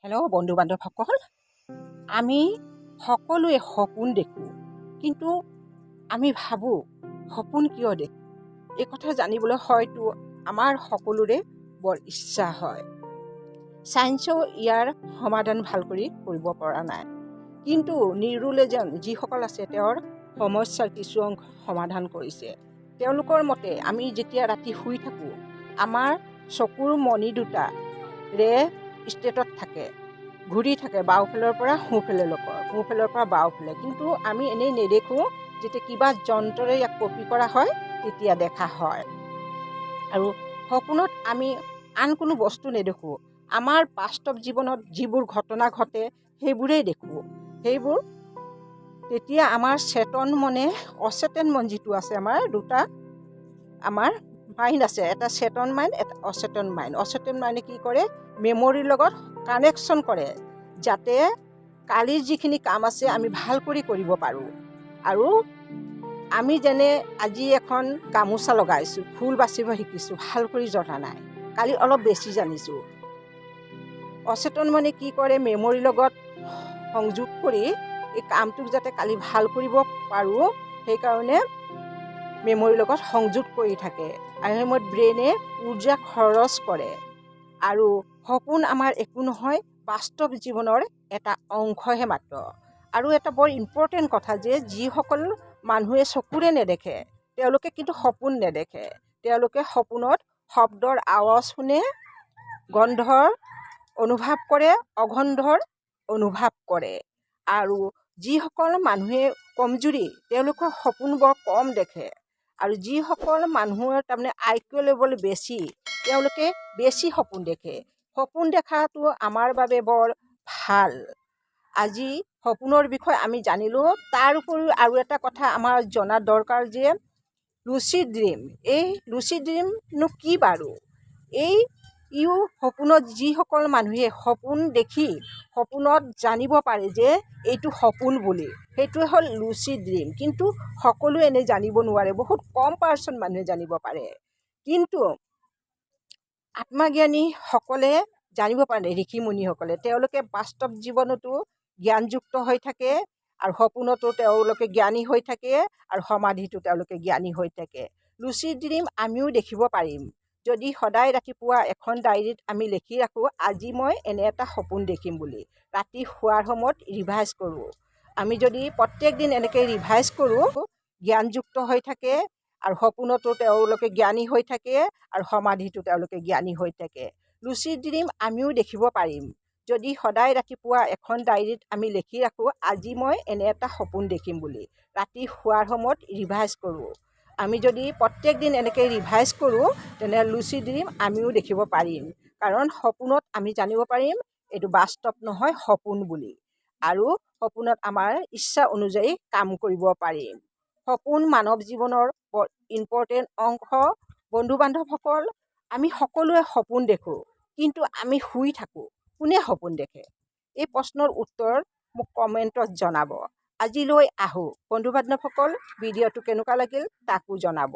Hello' বন্ধু বান্ধৱসকল, আমি সকলোৱে সপোন দেখোঁ, কিন্তু আমি ভাবোঁ সপোন কিয় দেখোঁ? এই কথা জানিবলৈ হয়তো আমাৰ সকলোৰে বৰ ইচ্ছা হয়। ছায়েন্সেও ইয়াৰ সমাধান ভাল কৰি কৰিব পৰা নাই, কিন্তু নিউৰ'লজিষ্ট যিসকল আছে, তেওঁৰ সমস্যাৰ কিছু অংশ সমাধান কৰিছে। তেওঁলোকৰ মতে আমি যেতিয়া ৰাতি শুই থাকোঁ, আমাৰ চকুৰ মণি দুটা ৰেম ষ্টেটত থাকে, ঘূৰি থাকে বাওঁফালৰ পৰা সোঁফাললৈকে, সোঁফালৰ পৰা বাওঁফালে। কিন্তু আমি এনেই নেদেখোঁ। যেতিয়া কিবা যন্ত্ৰৰে ইয়াক কপি কৰা হয়, তেতিয়া দেখা হয়। আৰু সপোনত আমি আন কোনো বস্তু নেদেখোঁ। আমাৰ বাস্তৱ জীৱনত যিবোৰ ঘটনা ঘটে, সেইবোৰেই দেখোঁ। সেইবোৰ তেতিয়া আমাৰ চেতন মনে, অচেতন মন যিটো আছে, আমাৰ দুটা আমাৰ মাইণ্ড আছে, এটা চেতন মাইণ্ড, এটা অচেতন মাইণ্ড। অচেতন মাইণ্ডে কি কৰে? মেমৰিৰ লগত কানেকশ্যন কৰে, যাতে কালিৰ যিখিনি কাম আছে আমি ভাল কৰি কৰিব পাৰোঁ। আৰু আমি যেনে আজি এখন গামোচা লগাইছোঁ, ফুল বাচিব শিকিছোঁ, ভাল কৰি জনা নাই, কালি অলপ বেছি জানিছোঁ। অচেতন মনে কি কৰে? মেমৰিৰ লগত সংযোগ কৰি এই কামটোক যাতে কালি ভাল কৰিব পাৰোঁ, সেইকাৰণে মেমৰিৰ লগত সংযোগ কৰি থাকে। আৰু সেই সময়ত ব্ৰেইনে উৰ্জা খৰচ কৰে। আৰু সপোন আমাৰ একো নহয়, বাস্তৱ জীৱনৰ এটা অংশহে মাত্ৰ। আৰু এটা বৰ ইম্পৰ্টেণ্ট কথা যে যিসকল মানুহে চকুৰে নেদেখে, তেওঁলোকে কিন্তু সপোন নেদেখে। তেওঁলোকে সপোনত শব্দৰ আৱাজ শুনে, গন্ধৰ অনুভৱ কৰে, অগন্ধৰ অনুভৱ কৰে। আৰু যিসকল মানুহে কমজুৰি, তেওঁলোকৰ সপোন বৰ কম দেখে। আৰু যিসকল মানুহৰ তাৰমানে আই কিউ লেভেল বেছি, তেওঁলোকে বেছি সপোন দেখে। সপোন দেখাটো আমাৰ বাবে বৰ ভাল। আজি সপোনৰ বিষয়ে আমি জানিলোঁ। তাৰ উপৰিও আৰু এটা কথা আমাৰ জনা দৰকাৰ যে লুচি ড্ৰিম, এই লুচি ড্ৰিমনো কি বাৰু? ইও সপোনত যিসকল মানুহে সপোন দেখি সপোনত জানিব পাৰে যে এইটো সপোন বুলি, সেইটোৱে হ'ল লুচি ড্ৰিম। কিন্তু সকলোৱে এনেই জানিব নোৱাৰে, বহুত কম পাৰ্চেণ্ট মানুহে জানিব পাৰে। কিন্তু আত্মজ্ঞানীসকলে জানিব পাৰে। ঋষি মুনিসকলে, তেওঁলোকে বাস্তৱ জীৱনতো জ্ঞানযুক্ত হৈ থাকে আৰু সপোনতো তেওঁলোকে জ্ঞানী হৈ থাকে আৰু সমাধিতো তেওঁলোকে জ্ঞানী হৈ থাকে। লুচি ড্ৰিম আমিও দেখিব পাৰিম, যদি সদায় ৰাতিপুৱা এখন ডায়েৰীত আমি লিখি ৰাখোঁ, আজি মই এনে এটা সপোন দেখিম বুলি। ৰাতি শোৱাৰ সময়ত ৰিভাইজ কৰোঁ। আমি যদি প্ৰত্যেক দিন এনেকৈ ৰিভাইজ কৰোঁ, জ্ঞানযুক্ত হৈ থাকে আৰু সপোনতো তেওঁলোকে জ্ঞানী হৈ থাকে আৰু সমাধিতো তেওঁলোকে জ্ঞানী হৈ থাকে। লুচি ড্ৰিম আমিও দেখিব পাৰিম, যদি সদায় ৰাতিপুৱা এখন ডায়েৰীত আমি লিখি ৰাখোঁ, আজি মই এনে এটা সপোন দেখিম বুলি। ৰাতি শোৱাৰ সময়ত ৰিভাইজ কৰোঁ। আমি যদি প্ৰত্যেক দিন এনেকৈ ৰিভাইজ কৰোঁ, তেনে লুচি ড্ৰিম আমিও দেখিব পাৰিম। কাৰণ সপোনত আমি জানিব পাৰিম এইটো বাস্তৱ নহয়, সপোন বুলি। আৰু সপোনত আমাৰ ইচ্ছা অনুযায়ী কাম কৰিব পাৰিম। সপোন মানৱ জীৱনৰ বৰ ইম্পৰ্টেণ্ট অংশ। বন্ধু বান্ধৱসকল, আমি সকলোৱে সপোন দেখোঁ, কিন্তু আমি শুই থাকোঁ, কোনে সপোন দেখে? এই প্ৰশ্নৰ উত্তৰ মোক কমেণ্টত জনাব। আজিলৈ আহোঁ বন্ধু বান্ধৱসকল। ভিডিঅ'টো কেনেকুৱা লাগিল, তাকো জনাব।